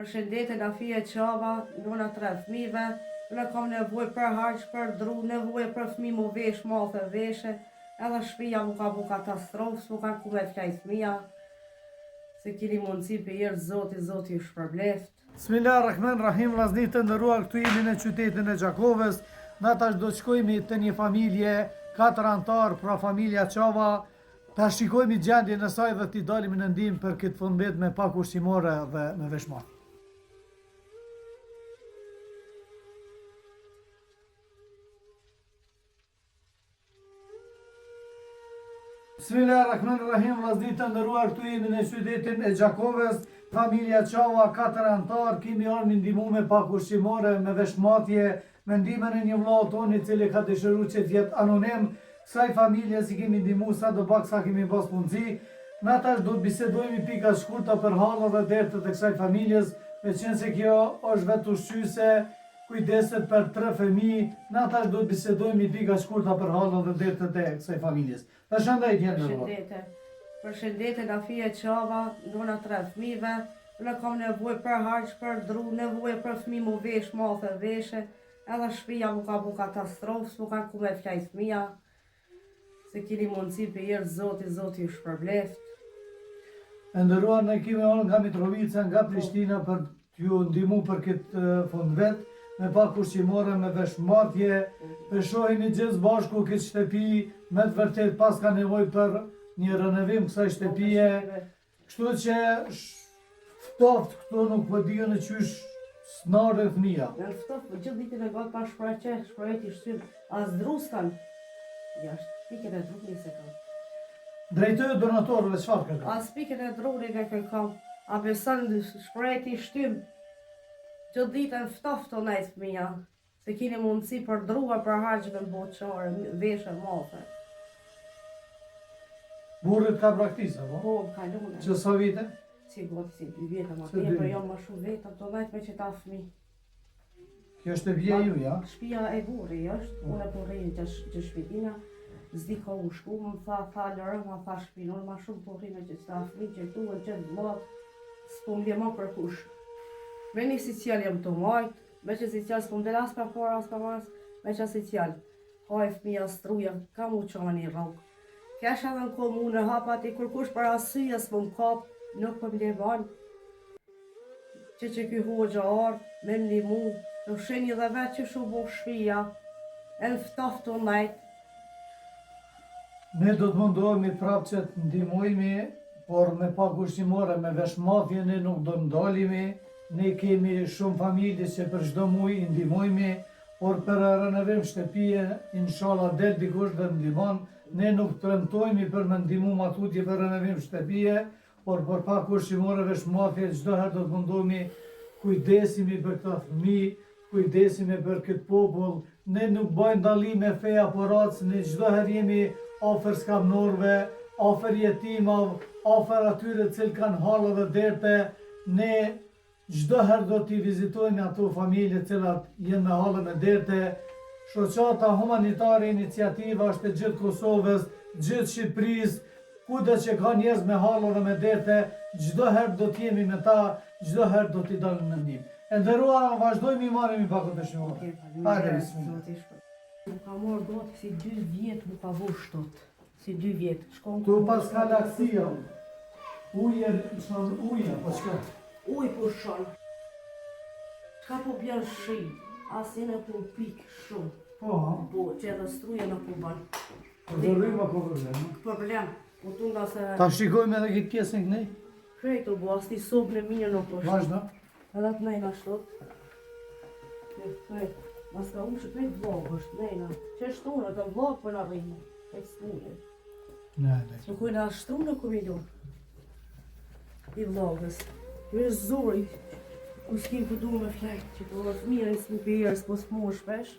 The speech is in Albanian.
Përshëndetje Nafije Qava, nona tre fëmijëve, unë kam nevojë për harq, për dru, nevojë për fëmijë mu vesh, mathe veshe, edhe shpia mu ka bo katastrofë, s'po kanë ku me flejt fëmija, se kini mundësi për hir Zotit, Zoti ju shpërbleft. Bismillah Rahman Rahim Vllazni të nderuar këtu jemi në qytetin e Gjakovës Na tash do të shkojmi te një familje katër anëtarë pra familja Qava Ta shikojmi gjendjen e saj dhe t'i dalimi në ndihmë për këtë fundvit me pako ushqimore dhe me veshmbathje. Bismillah Rahman Rahim, vllazni të nderuar, këtu jemi në qytetin e Gjakovës, familja Qava, katër anëtarë, kemi ardhë me ndihmu me pako ushqimore, me veshmbathje, Me ndihmën e një vllau tonë i cili ka dëshiru që të jetë anonim, kësaj familjes i kemi ndihmu sado pak sa kemi pas mundësi. Na tash do të bisedojmi pika të shkurta për hallet dhe dertet e kësaj familjes, meqenëse kjo është vetushqyese, kujdeset për tre fëmijë, na tash do të bisedojmi pika të shkurta për hallet dhe dertet e kësaj familjes. Përshëndetje e nderuar. Përshëndetje. Përshëndetje Nafije Qava, nona tre fëmijëve. Unë kam nevojë për harq, për dru, nevojë për fëmijë mu vesh, mathe veshe, edhe shpia mu ka bo katastrofë, s'po kanë ku me flejt fëmija. Se kini mundësi për hir Zotit, Zoti ju shpërbleft. E nderuar ne kemi ardhur nga Mitrovica, nga Prishtina për T'ju ndihmu për këtë fundvit, me pako ushqimore, me veshmbathje, pe shohimi gjithë së bashku këtë shtëpi, me të vërtetë paska nevojë për një renovim kësaj shtëpie, kështu që ftoft këtu nuk po di unë qysh s'nardhin fëmija. Janë ftoft, po gjithë ditën e gati pa shpreh shpreh i shtyn, as dru s'kan. Jashtë, pikën e drunit s'e kanë. Drejtoju donatorëve çfarë kërkon? As pikën e drunit e kërkon, a beson shprejt i shtym. Gjithë ditën ftoft tu nejt fëmija, se kini mundësi për dru e për harq me m'bo qare, veshë e mathe. Burri të ka braktis, apo? Po, më ka lune. Që sa vite? Si gati si dy vjetë, ma tepër, jo ma shumë vetëm, tu nejt me qëta fëmi. Kjo është shtëpia juj, a? Shpia e burri është, po. unë po rri në që shpia, s'di ka u shku, më tha, tha, lëre, ma tha shpinë, unë ma shumë po rri me qëta fëmi që duhen që të vllatë, s'po më le ma kërkush. Me një social jam tu majtë, me që social s'po më del as pa para, as pa mas, me që social, haj fëmija struja, kam u qa një rrugë. Kesh edhe në komunë, hapa ti kërkush për arsye s'po më kap, nuk po më le Që që ky hoxha ardh me m'nimu, të shihni dhe vetë qysh u bo shpia, e në ftoft tu nejt. Ne do të mundohemi prapë që të ndihmojmi, por me pako ushqimore, me veshmbathje ne nuk do ndalemi, ne kemi shumë familje që për çdo muaj i ndihmojmi, por për renovim shtëpie, inshallah del dikush dhe ndihmon, ne nuk premtojmi për me ndihmu ma tutje për renovim shtëpie, Por për pako ushqimore veshmbathje çdo herë do të mundohemi kujdesemi për këta fëmijë, kujdesemi për këtë popull, ne nuk bajmë dallime fe apo racë, ne çdo herë jemi afër skamnorëve, afër jetimave, afër atyre të cilët kanë halle dhe derte, ne Çdo herë do t'i vizitojmë ato familje të cilat janë me halle me derte. Shoqata Humanitare Iniciativa është e gjithë Kosovës, gjithë Shqipërisë, kudo që ka njerëz me halle dhe me derte, çdo herë do të jemi me ta, çdo herë do t'i dalim në ndihmë. E nderuara, vazhdojmë i marrim i pakot ushqimore. Hajde bismillah. Më ka marrë gati si dy vjet më ka bo shtot. Si dy vjet. Shkon Këtu paska lagësia. Ujë, shon ujë, po çka? Ujë po shon. Çka po bjen shi? Asnjë në po pik shumë. Po, ha? Po, që edhe struja nuk po bën. Po dhe rryma po problem, ha? Problem. Po tu nga se... Ta shikojmë edhe këtë pjesën kënej? Krejt u bo, asnjë sobë në mirë nuk është. Vazhdo. Edhe të nejna shtot. Krejt. Mas ka ushë krejt vllagë është, nejna. Që shtonë, të vllagë për në rrimë. Krejt smullje. Ne, ne. Nuk ujnë as shtru në kumilon. I vllagës. Ju është zori. Ku s'kim ku du me flejt, që të vë fëmijë, s'mu përjerë, s'po s'mu shpesh.